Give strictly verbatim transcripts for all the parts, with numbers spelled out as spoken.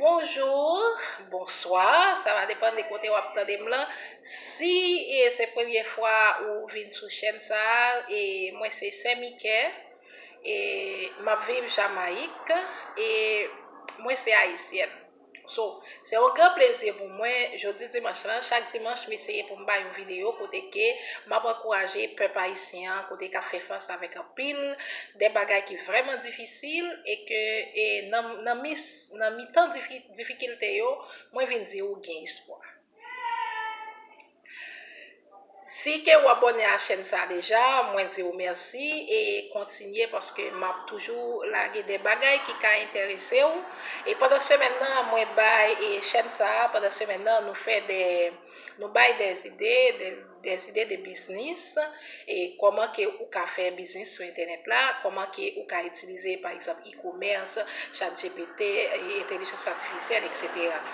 Bonjou, bonswa, sa va depann de kote w ap tande m lan. Si e, se premye fwa ou vin sou chèn sa a, e mwen se Sè Mikè, e m ap viv Jamayik, e mwen se ayisyèn. So, se yon gran plezi pou mwen, jodi dimanch lan, chak dimanch, m eseye pou m bay yon videyo kote ke m ap ankouraje pèp ayisyen an, kote k ap fè fas avèk anpil de bagay ki vrèman difisil, e ke e nan, nan, mis, nan mitan difi, difikilte yo, mwen vin di ou gen espwa. Si ke w abòne a chèn sa deja, mwen di w mèsi e kontinye paske m ap toujou lage de bagay ki ka enterese w. E pandan semèn nan, mwen bay e chèn sa, pandan semèn nan, nou fè de, nou bay de zide, de, de zide de biznis, e kòman ke ou ka fè biznis sou entènèt la, kòman ke ou ka itilize, pa egzanp, e-commerce, ChatGPT, e entèlijans atifisyèl, etsetera.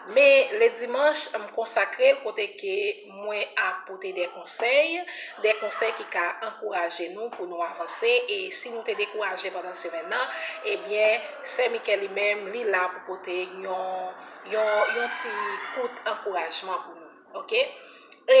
Men, le dimanch, m konsakre l kote ke mwen ap pote de konsèy, de konsèy ki ka ankouraje nou pou nou avanse. E si nou te dekouraje pandan semèn nan, ebyen, Sè Mikè li menm, li la pou pote yon, yon, yon ti kout ankourajman pou nou. Oke? E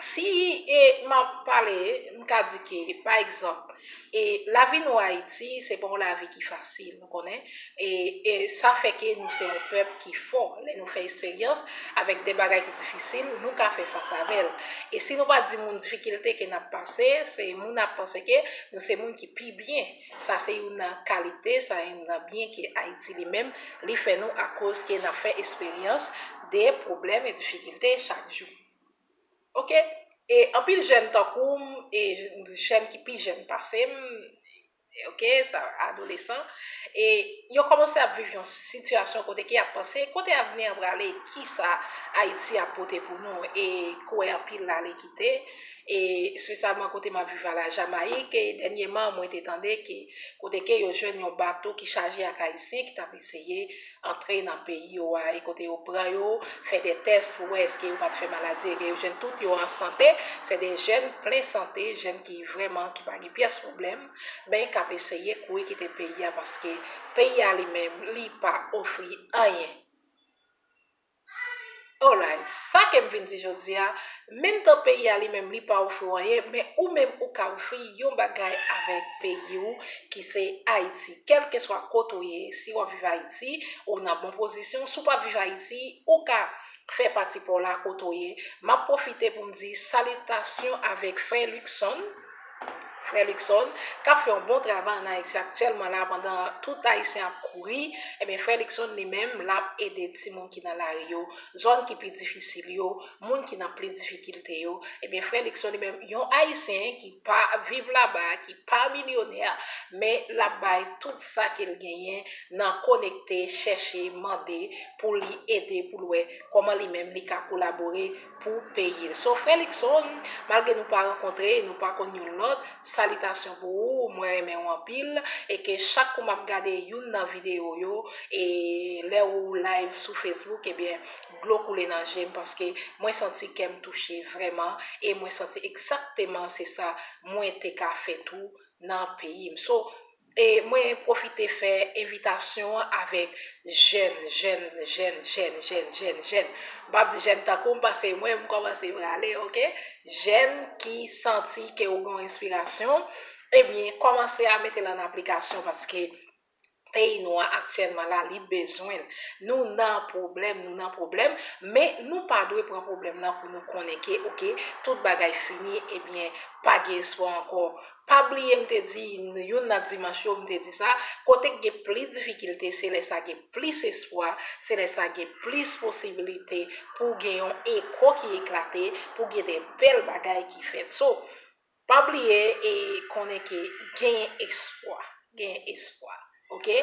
si e, m ap pale, m ka di ke, pa egzanp, e lavi nou Ayiti, se pa yon lavi ki fasil, nou konnen. E, e sa fè ke nou se yon pèp ki fò. Lè nou fè esperyans avèk de bagay ki difisil, nou ka fè fas avè l. E si nou pa di moun difikilte ke n ap pase, se moun ap panse ke nou se moun ki pi byen. Sa se youn nan kalite, sa youn nan byen ke Ayiti li menm, li fè nou akoz ke n ap fè esperyans de pwoblèm e difikilte chak jou. Oke? E anpil jèn tankou m, e jèn ki pi jèn pase m, oke, sa, adolesan, e yo kòmanse ap viv yon sitiyasyon kote ke y ap panse, kote avni an prale, kisa Ayiti ap pote pou nou, e kwè anpil ale kite, e espesyalman kote m ap viv a la Jamayik, e dènyèman, mwen te tande ke kote ke yo jwenn yon bato ki chaje ak Ayisyen ki t ap eseye antre nan peyi yo a, e kote yo pran yo, fè de tès pou wè èske yo pa t fè maladi, ebyen yo jwenn tout yo an sante, se de jèn plen sante, jèn ki vrèman, ki pa gen pyès pwoblèm, men k ap eseye kouri kite peyi a, paske peyi a li menm, li pa ofri anyen. Alright, sa ke m vin di jodi a, menm tan peyi a li menm li pa ofri w anyen, men ou menm ou ka ofri yon bagay avèk peyi w ki se Ayiti. Kèlkeswa kote w ye, si w ap viv Ayiti, ou nan bon pozisyon, si w p ap viv Ayiti, ou ka fè pati pa w la kote w ye. M ap pwofite pou m di salitasyon avèk frè Luckson. Frè Luckson, k ap fè yon bon travay ann Ayiti aktyèlman la, pandan tout Ayisyen ap kouri, ebyen, frè Luckson li menm, l ap ede timoun ki nan lari yo, zòn ki pi difisil yo, moun ki nan plis difikilte yo. Ebyen, frè Luckson li menm, yon Ayisyen ki pa viv laba, ki pa milyonè, men l ap bay tout sa ke l genyen nan konekte, chèche, mande pou li ede, pou l wè kòman li menm li ka kolabore pou peyi l. So, frè Luckson, malgre nou pa rankontre, nou pa konn youn lòt, salitasyon pou ou, mwen renmen w anpil, e ke chak kou m ap gade youn nan videyo yo, e lè ou live sou Facebook, ebyen, dlo koule nan je m, paske mwen santi kè m touche vrèman, e mwen santi egzakteman se sa mwen te ka fè tou nan peyi m. So, e mwen pwofite fè envitasyon an avèk jèn, jèn, jèn, jèn, jèn, jèn, jèn. M p ap di jèn tankou m, paske mwen, m kòmanse prale, oke? Jèn ki santi ke ou gen yon enspirasyon, ebyen, kòmanse a mete l an aplikasyon, paske peyi nou an aktyèlman la, li bezwen l. Nou nan pwoblèm, nou nan pwoblèm, men nou pa dwe pran pwoblèm nan pou nou konnen ke, oke, tout bagay fini, ebyen, pa gen espwa ankò. Pa bliye m te di, youn nan dimanch yo, m te di sa, kote k gen plis difikilte, se lè sa gen plis espwa, se lè sa gen plis posibilite pou gen yon eko ki eklate, pou gen de bèl bagay ki fèt. So, pa bliye e konnen ke genyen espwa, genyen espwa, oke?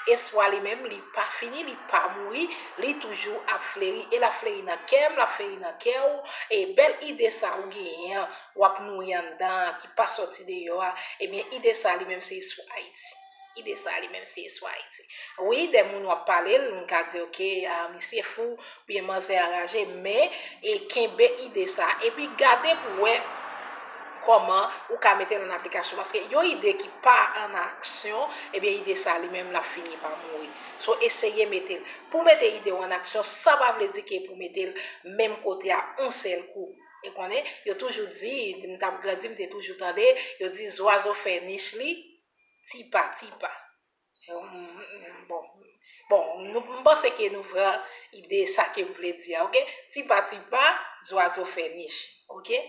Espwa li menm, li pa fini, li pa mouri, li toujou ap fleri, e l ap fleri nan kè m, l ap fleri nan kè w, e bèl ide sa ou genyen an, w ap nouri anndan an, ki pa sòti deyò a, ebyen, ide sa li menm se espwa Ayiti. Ide sa li menm se espwa Ayiti. Wi, de moun w ap pale l, moun ka di, oke, a, misye fou, oubyen manzè anraje, men, e kenbe ide sa, epi gade pou wè kòman ou ka mete l an aplikasyon. Paske yon ide ki pa an aksyon, ebyen, ide sa li menm l ap fini pa mouri. So, eseye mete l. Pou w mete ide w an aksyon, sa pa vle di ke pou w mete l menm kote a yon sèl kou. E konnen, yo toujou di, m t ap grandi, m te toujou tande, yo di zwazo fè nich li, ti pa, ti pa. Bon, bon, nou, m panse ke nou pran ide sa ke m vle di a, oke? Ti pa, ti pa, zwazo fè nich, oke?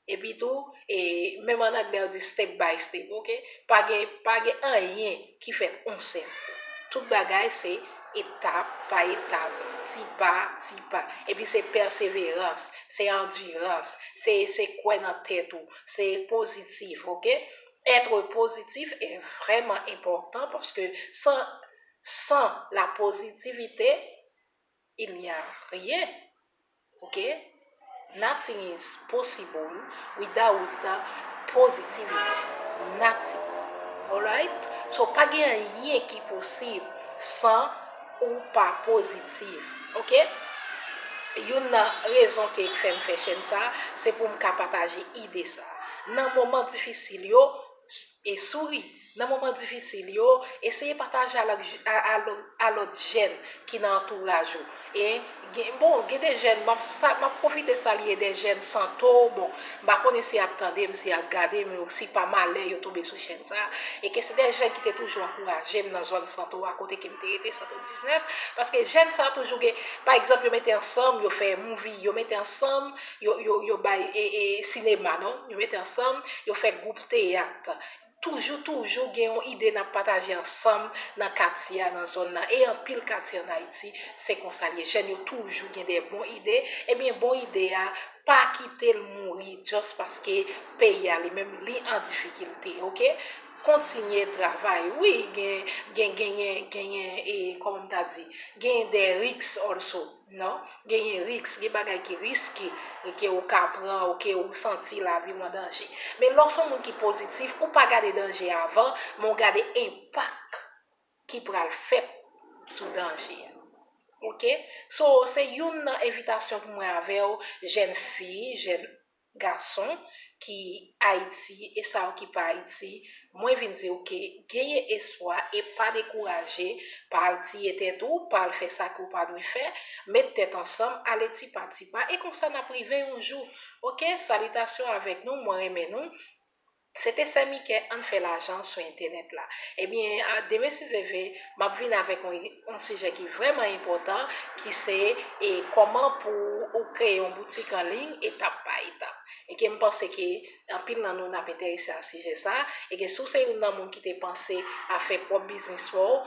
Epi tou, e, menm an anglè, yo di step by step, oke? Pa gen, pa gen anyen ki fèt yon sèl kou. Tout bagay se etap pa etap, ti pa, ti pa. Epi se pèseverans, se andirans, se, se kwè nan tèt ou, se pozitif, oke? Être positif est vraiment important parce que sans, sans la positivité, il n'y a rien. Ok? Nothing is possible without positivity. Nothing. Alright? So, pa gen anyen ki posib san ou pa pozitif. Ok? Youn nan rezon ke fè m fè chèn sa, se pou m ka pataje ide sa. Nan moman difisil yo, e souri. Nan moman difisil yo, eseye pataje a lòt, a, a lòt, a lòt jèn ki nan antouraj ou. E, gen, bon, gen de jèn, m ap sa, m ap pwofite salye de jèn Santo, bon, m pa konnen si y ap tande m, si y ap gade m, si pa malè yo tonbe sou chèn sa, e ke se de jèn ki te toujou ankouraje m nan zòn Santo a, kote ke m te rete, Santo diznèf, paske jèn sa toujou gen, pa egzanp, yo mete ansanm, yo fè movie, yo mete ansanm, yo, yo, yo bay, e, e, sinema, non? Yo mete ansanm, yo fè gwoup teyat. Toujou, toujou gen yon ide n ap pataje ansanm nan katye a, nan zòn nan. E anpil katye ann Ayiti, se konsa l ye. Jèn yo toujou gen de bon ide. Ebyen, bon ide a, pa kite l mouri just paske peyi a li menm, li an difikilte, oke? Kontinye travay. Wi, gen, gen, genyen, genyen, e, kòman m ta di, genyen de risk also. Non, genyen risk, gen bagay ki riske, e ke ou ka pran, ou ke ou santi lavi w an danje. Men lè w se yon moun ki pozitif, ou pa gade danje a avan, men w gade enpak ki pral fèt sou danje a. Ok? So, se youn nan envitasyon pou mwen avè w, jèn fi, jèn gason ki Ayiti e sa yo ki pa Ayiti, mwen vin di w ke genyen espwa e pa dekouraje, pa al tiye tèt ou, pa al fè sa ke w pa dwe fè, met tèt ansanm, ale ti pa ti pa, e konsa n ap rive yon jou. Ok, salitasyon avèk nou, mwen renmen nou. Se te sè Mikè, ann fè lajan sou entènèt la. Ebyen, a, demen si Dye vle, m ap vin avèk yon, yon sijè ki vrèman enpòtan, ki se, e, kòman pou ou kreye yon boutik an liy etap pa etap. E ke m panse ke anpil nan nou n ap enterese a sijè sa, e ke si w se youn nan moun ki te panse a fè pwòp biznis pa w,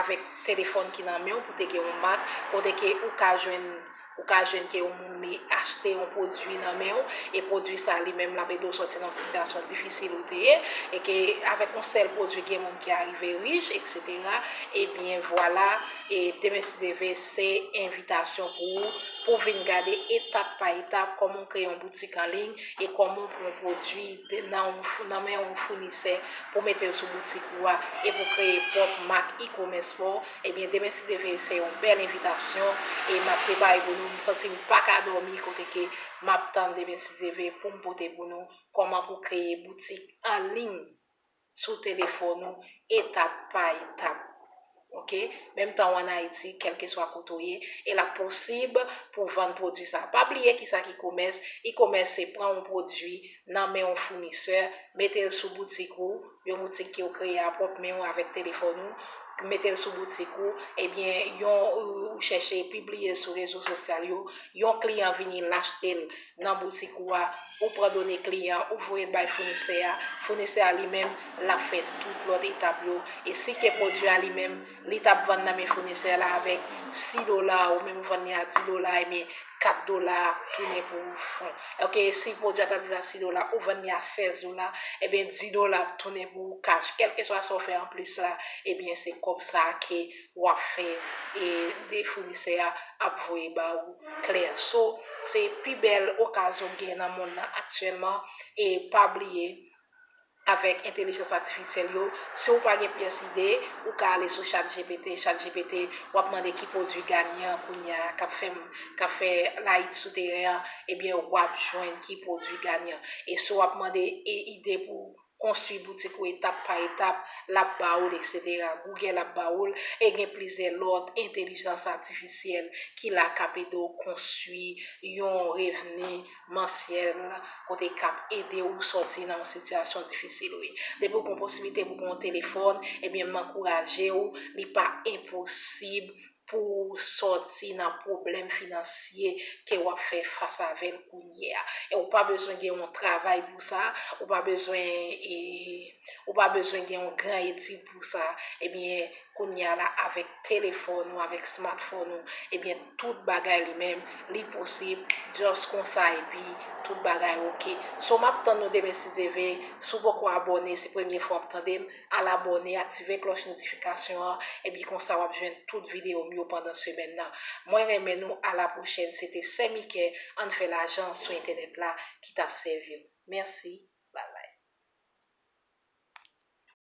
avèk telefòn ki nan men w, pou te gen yon mak, kote ke ou ka jwenn, ou ka jwenn ke yon moun li achte yon pwodui nan men w, e pwodui sa li menm l ap ede w sòti nan yon sitiyasyon difisil ou te ye, e ke avèk yon sèl pwodui gen moun ki arive rich, etsetera. Ebyen, vwala, e demen si Dye vle, se envitasyon pou ou, pou w vin gade etap pa etap kòman w kreye yon boutik an liy, e kòman w pran pwodui de, nan yon fou-, nan men yon founisè pou mete l sou boutik ou a e pou kreye pwòp mak e-commerce pa w, ebyen, demen si Dye vle, se yon bèl envitasyon e m ap prepare pou nou. M santi m pa ka dòmi kote ke m ap tann demen si Dye vle pou m pote pou nou kòman pou kreye boutik an liy sou telefòn ou, etap pa etap. Ok? Menm tan w ann Ayiti, kèlkeswa kote w ye, e l ap posib pou w vann pwodui sa. Pa bliye kisa ki komès. E-commerce se pran yon pwodui nan men yon founisè, mete l sou boutik ou, yon boutik ke w kreye a pwòp men w avèk telefòn ou, mete l sou boutik ou, ebyen, yon, ou, ou chèche pibliye l sou rezo sosyal yo, yon kliyan vini l achte l nan boutik ou a, ou pran done kliyan, ou voye l bay founisè a, founisè a li menm, l ap fè tout lòt etap yo. E si ke pwodui a li menm, li t ap vann nan men founisè la avèk sis dola, ou menm ou vann li a dis dola, ebyen, kat dola ap tounen pou ou fon. Ok, si pwodui a t ap viv a sis dola, ou vann li a sèz dola, ebyen, dis dola ap tounen pou ou kach. Kèlkeswa sa w fè anplis la, ebyen, se kòb sa ke w ap fè e de founisè a ap voye ba ou klè. So, se pi bèl okazyon w gen nan monn nan aktyèlman. E pa bliye, avèk entèlijans atifisyèl yo. Si w pa gen pyès ide, ou ka ale sou ChatGPT. ChatGPT, w ap mande ki pwodui Ganyan kounye a k ap fè, k ap fè layit sou teren an, ebyen, w ap jwenn ki pwodui Ganyan. E si w ap mande e ide pou konstwi boutik ou etap pa etap, l ap ba ou l, etsetera. Google ap ba ou l, e gen plizyè lòt entèlijans atifisyèl ki la k ap ede w konstwi yon revni mansyèl kote k ap ede w sòti nan yon sitiyasyon difisil ou ye. Depi w gen posiblite pou w gen yon telefòn, ebyen, m ankouraje w, li pa enposib pou w sòti nan pwoblèm finansye ke w ap fè fas avè l kounye a. E ou pa bezwen gen yon travay pou sa, ou pa bezwen, e, ou pa bezwen gen yon gran etid pou sa. Ebyen, kounye a la, avèk telefòn ou, avèk smartphone ou, ebyen, tout bagay li menm, li posib, just konsa, epi tout bagay oke. So, m ap tann nou demen si Dye vle. Si w poko abòne, se premye fwa w ap tande m, al abòne, aktive klòch notifikasyon an, epi konsa w ap jwenn tout videyo m yo pandan semèn nan. Mwen renmen nou, a la pwochèn, se te Sè Mikè, ann fè lajan sou entènèt la, ki t ap sèvi w. Mèsi.